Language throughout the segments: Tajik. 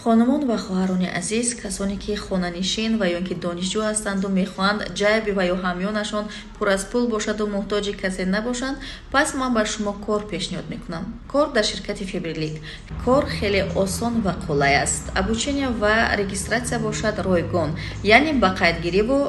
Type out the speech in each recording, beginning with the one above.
Хонумон ва хоҳарони азиз, касоне ки хонанишин ва ё ки донишҷӯ ҳастанду мехоҳанд ҷайби ва ё ҳамёнашон пур аз пул бошаду муҳтоҷи касе набошанд, пас ман ба шумо кор пешниҳод мекунам. Кор дар ширкати Фаберлик. Кор хеле осон ва қулай аст. Обучение ва регистрация бошад ройгон, яъне ба қайдгириву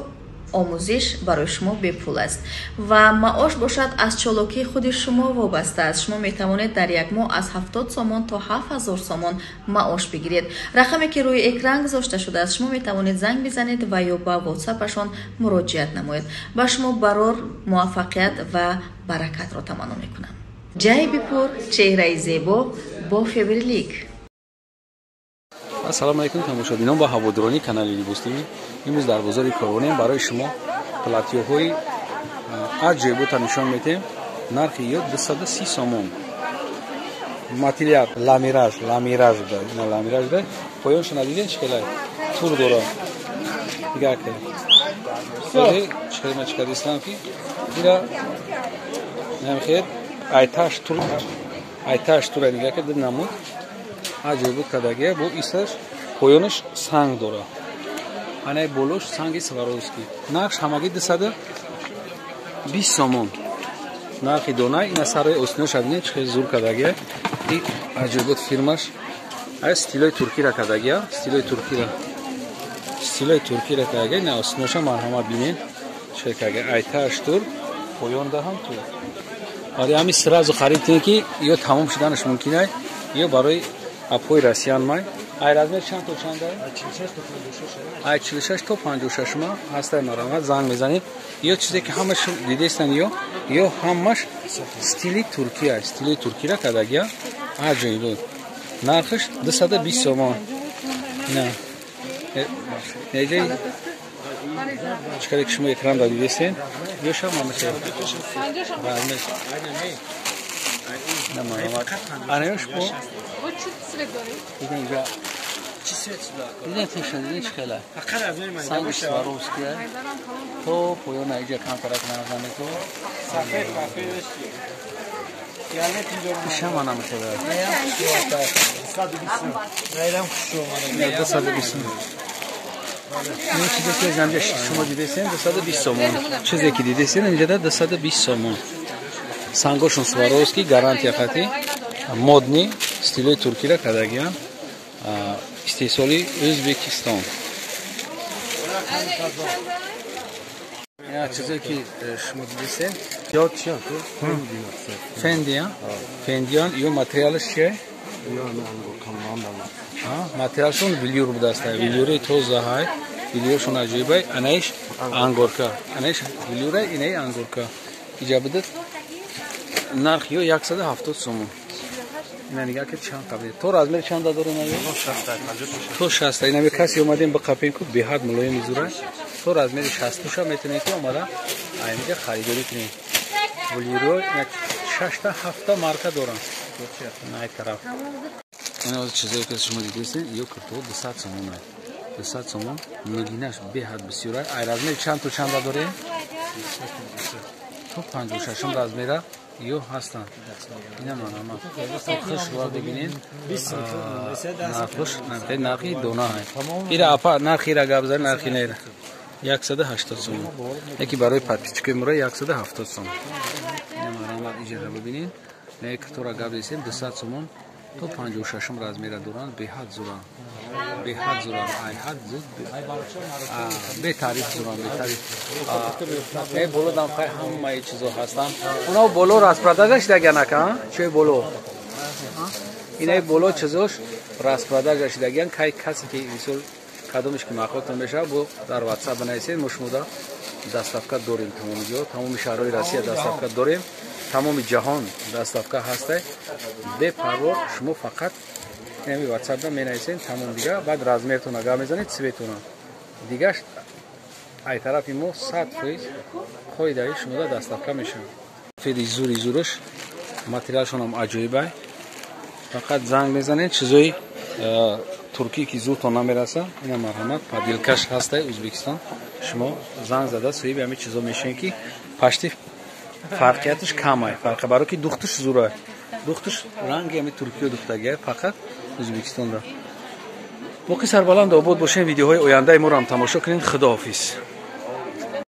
омӯзиш барои шумо бепул аст ва маош бошад аз чолокии худи шумо вобаста аст. Шумо метавонед дар як моҳ аз 70 сомон то 7000 сомон маош бигиред. Рақаме ки рӯи экран гузошта шудааст, шумо метавонед занг бизанед ва ё ба ватсапашон муроҷиат намоед. Ба шумо барор, муваффақият ва баракатро таманно мекунам. Ҷайби пур, чеҳраи зебо бо Фаберлик. Ассалому алайкум тамошобинон ва ҳаводорони канали Либос ТВ. Имрӯз дар бозори Корвонем барои шумо платьёҳои аҷоибота нишон медиҳем. Нархи ё 230 сомон. Материал ламираж, ламираж да, ина ламираж да. Поёншо надидем чӣ хелай? Тур дора. Дигар ке. Чӣ хеле ма чӣ кардистам ки ира намхер айташ тур, айташ тура нигар ке д намуд. Аҷоибот кардагия бо исаш поёнаш санг дора. Анаи болош санги Сваровски. Нархш ҳамагӣ 220 сомон. Нархи дона ина сарои осинош абинед чӣ хеле зур кардагия. И аҷоибот фирмаш ай стилои туркира кардагия, стилои туркира. Стилои туркира кардагия, ина осиноша марҳамат бинед чӣ хеле кардагия. Айташ тур, поёнда ҳам тур. Барои ҳамин сразу харид кунед ки ё тамом шуданаш мумкин ай, ё барои апои россиян май. Ай размер чанд то чанд ай? Ай 46 то 56 ма ҳастай марҳамат занг мезанед. Ё чизе ки ҳамаш дидестан ё ҳамаш стили Туркия, стили Туркира кардагия. Аҷоиб. Нархаш 220 сомон. На. Неҷа чикаре ки шумо экран да дидестен? Ё шам ҳамаша. Размер. На марҳамат. Анаёш бо Дидем ҷа. Дидем теша, дидем чӣ хела. Санги Сваровския. То поёна иҷа камтарак нарзане то. Иша манам хела. 220. Ин чизе ки аз инҷа шумо дидесен 220 сомон. Чизе ки дидесен инҷа 220 сомон. Сангошон Сваровски гарантия хати. Модни стилои туркира кардагиям, истеҳсоли Ӯзбекистон. Чизе ки шумо дидесен фендиан, фендиан ё материалаш чие? Материалшон велюр будааст, велюри тозаҳай, велюршон аҷоибай. Анаиш ангорка, анаиш велюра, инаи ангорка. Иҷа будад нарх ё 170 сомон. Ина нигар ки чанд қабл. То размер чанда дорем аю? То 60. Ина каси омадем бақапем ку беҳад мулоим зура. То размери 60 ша метавонед ки омада инҷа харидорӣ кунед. Велюро як 6 та 7 марка доранд. На тараф. Ина чизое ки шумо дидесен, ё курто 200 сомон ай. 200 сомон нигинаш беҳад бисёр ай. Ай размер чанд то чанда дорем? То 56 размера ё ҳастанд. Ина марҳамат. Хушро бибинед. Нархш, нархи дона ҳай. Ира апа нархи ира гап зад, нархи нера. 180 сомон. Яки барои подписчикои мура 170 сомон. Ина марҳамат иҷара бибинед. Не китора гап десем 200 сомон то 56 размера доранд, беҳад зуранд. Беҳад зуранд, ай ҳад зуд, бетариф зуранд, бетариф. Э боло дам хай ҳамаи чизо ҳастанд. Оно боло распродажа шидагия нака, чой боло. Инаи боло чизош распродажа шидагиян, кай касе ки мисол кадомеш ки маъқултон мешавад, бо дар WhatsApp бинависед, мо шумода доставка дорем тамоми ҷо, тамоми шаҳрҳои Россия доставка дорем. Тамоми ҷаҳон доставка ҳастай. Бепарво шумо фақат ҳамин WhatsApp-да менависед, тамом дига, баъд размертона гап мезанед, цветона. Дигаш ай тарафи мо 100% қоидаи шумода доставка мешавад. Феди зури зураш, материалшонам аҷоибай. Фақат занг мезанед, чизои туркӣ ки зудтон намераса, ина марҳамат, поделкаш ҳастай Ӯзбекистон. Шумо занг зада соҳиби ҳамин чизо мешавед ки пашти фарқияташ камай. Фарқ барои ки духташ зурай. Духташ ранги ҳамин туркиё духтагия, фақат Ӯзбекистонда. Боқӣ сарбаланд, обод бошем. Видеоҳои ояндаи моро ҳам тамошо кунед. Худоҳофиз.